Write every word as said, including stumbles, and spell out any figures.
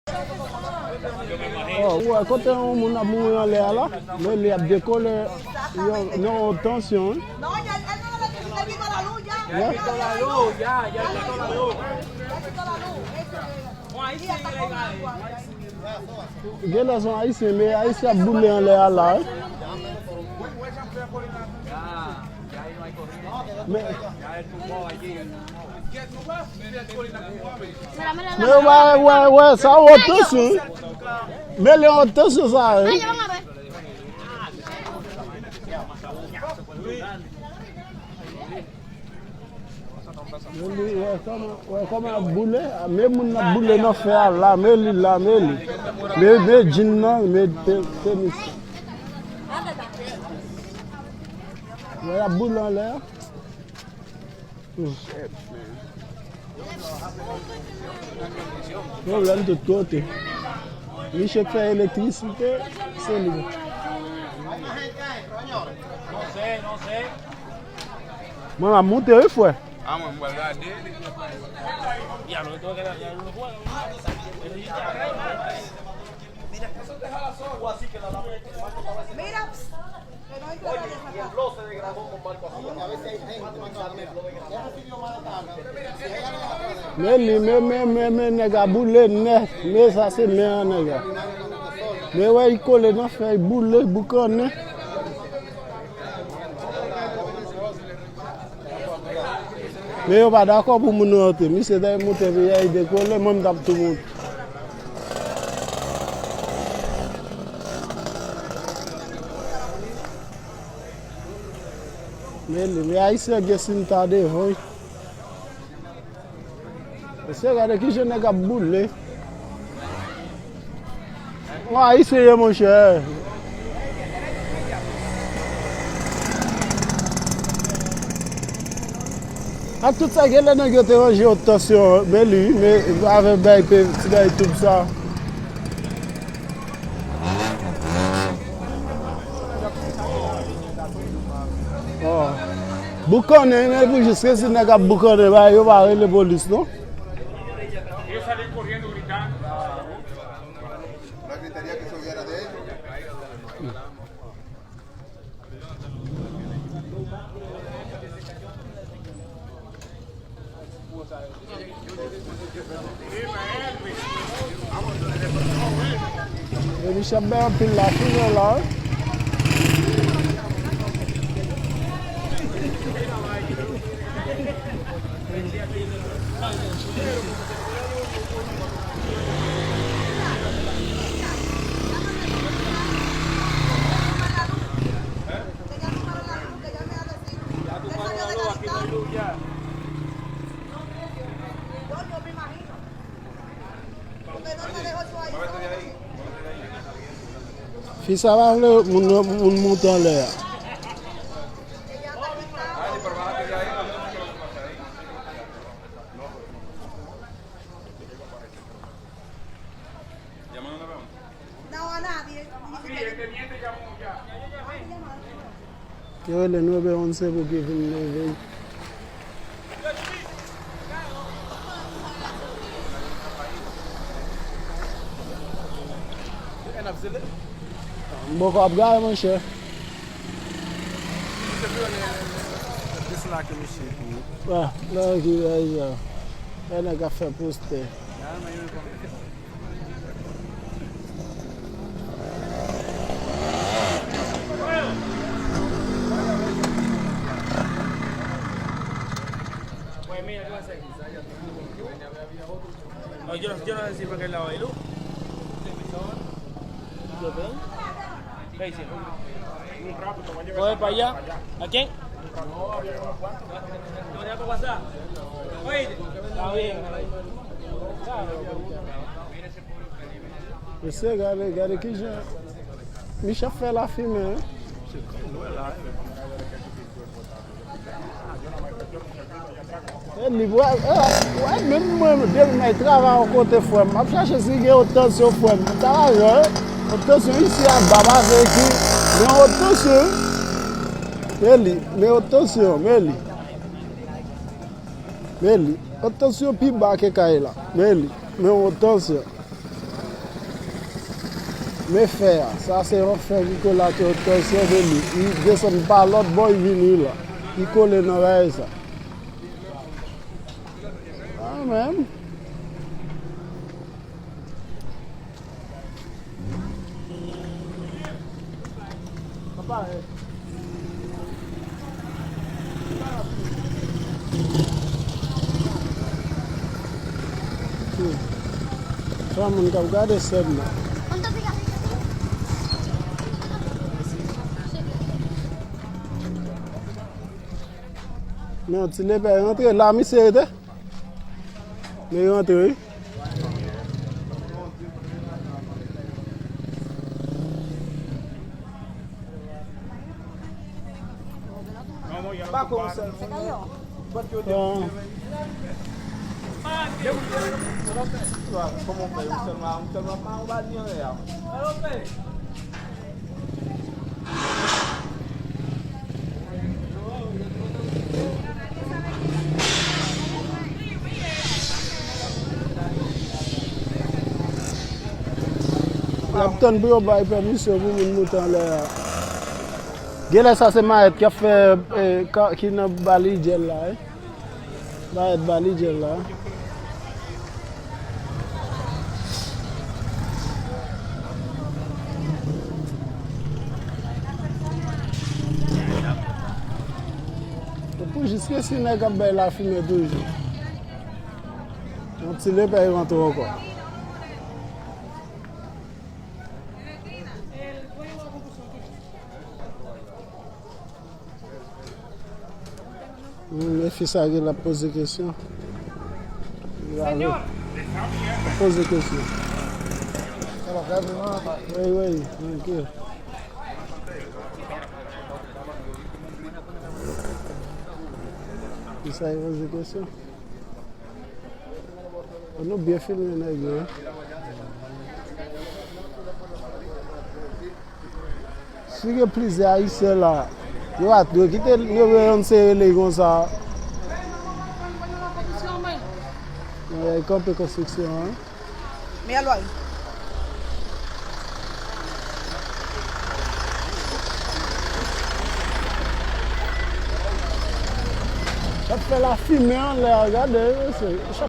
Oh, ou wè kote yon moun ap mouri anlè a la? Men li ap dekole, yo, nan wòt tansyon, wi. Wi. Genlè se yon Ayisyen, men Ayisyen ap boule anlè a la, wi. Men, men wè, wè, wè, sa wòt tansyon, wi. Men li wòt tansyon sa, wi. Men li, wè kòman, wè kòman ap boule. Men moun nan ap boule nan fè a la, men li la, men li. Men, men djin nan, men te-, tenis. Wè, y ap boule anlè a. Hmm. Pwoblèm tout kote. Misye k fè elektrisite, se li. Mwen, m ap moute, wi, frè. Ah, mwen, m pral gade. Men li, men, men, men, men, nèg a boule nèt. Men sa se men an nèg la. Men wè, li kole nan fè, li boule, boukannen. Men yo pa dakò pou moun nan antre. Misye te monte, epi li dekole, mwen m t ap tou monte. Men li, men Ayisyen gen sinta devan, wi. Mesye, gade kijan nèg ap boule. Mwen Ayisyen ye, monchè. Ak tout sa, genlè nèg yo te ranje yon tansyon, men li, men avè bay pe, ti bay toub sa. Oh. Boukannen, men pou jis resi nèg ap boukannen, ba yo pa rele polis, non? Epi chèf bay anpil lafimen la, wi. Fi sa pa vle moun, moun monte anlè a. Yo rele nou, ebyen, on se pou ki vin leve. M poko ap gare, monchè. Desann ak misye. Ah, lè ki, lè nèg ap fè postè. Yo no, yo no sé si fue que el lado de luz. Yo ven. Coge para allá. ¿A quién? Mesye, gade, gade kijan Michel fè lafimen, wi. E li, wè, wè, wè, menm mwen, depi m al travay yon kote, frè m, m ap chache si gen wòt tansyon, frè m. M ta va jwenn wòt tansyon isi a, ba pase ki, men wòt tansyon, wi. Men li, men wòt tansyon, men li. Men li, wòt tansyon pi ba ke kay la. Men li, men wòt tansyon. Men fè a, sa se yon fè ki kole ak yon tòy sèveli. Li desann pa lòt bò, li vini la. Li kole nan bagay sa. Ah, menm. Hmm. Sa moun k ap gade sèn nan. Men yon ti lepè rantre la, misye rete. Men rantre, wi. Pa kòmanse. Bon. Kòman w fè yo sèlman, sèlman pa yon bal li anlè a. L ap tann pou yo bay pèmisyon pou moun moute anlè a. Genlè sa se Mayèt k ap fè, eh, ka-, ki nan ba li djèl la, eh. Mayèt ba li djèl la. Pou jis resi nèg ap bay lafimen toujou. Yon ti lepè rantre ankò. Hmm, men fi sa gen l ap poze kesyon. Li la ap poze kesyon. Wi, wi, tranquille. Fi sa ap poze kesyon. Fò nou byen filme nèg yo, wi. Si gen plizyè Ayisyen la, yo pa t dwe kite yo vle rann sere li konsa. Yo kanpe konstriksyon an. Men alò. Y ap fè lafimen anlè a, gade, mesye.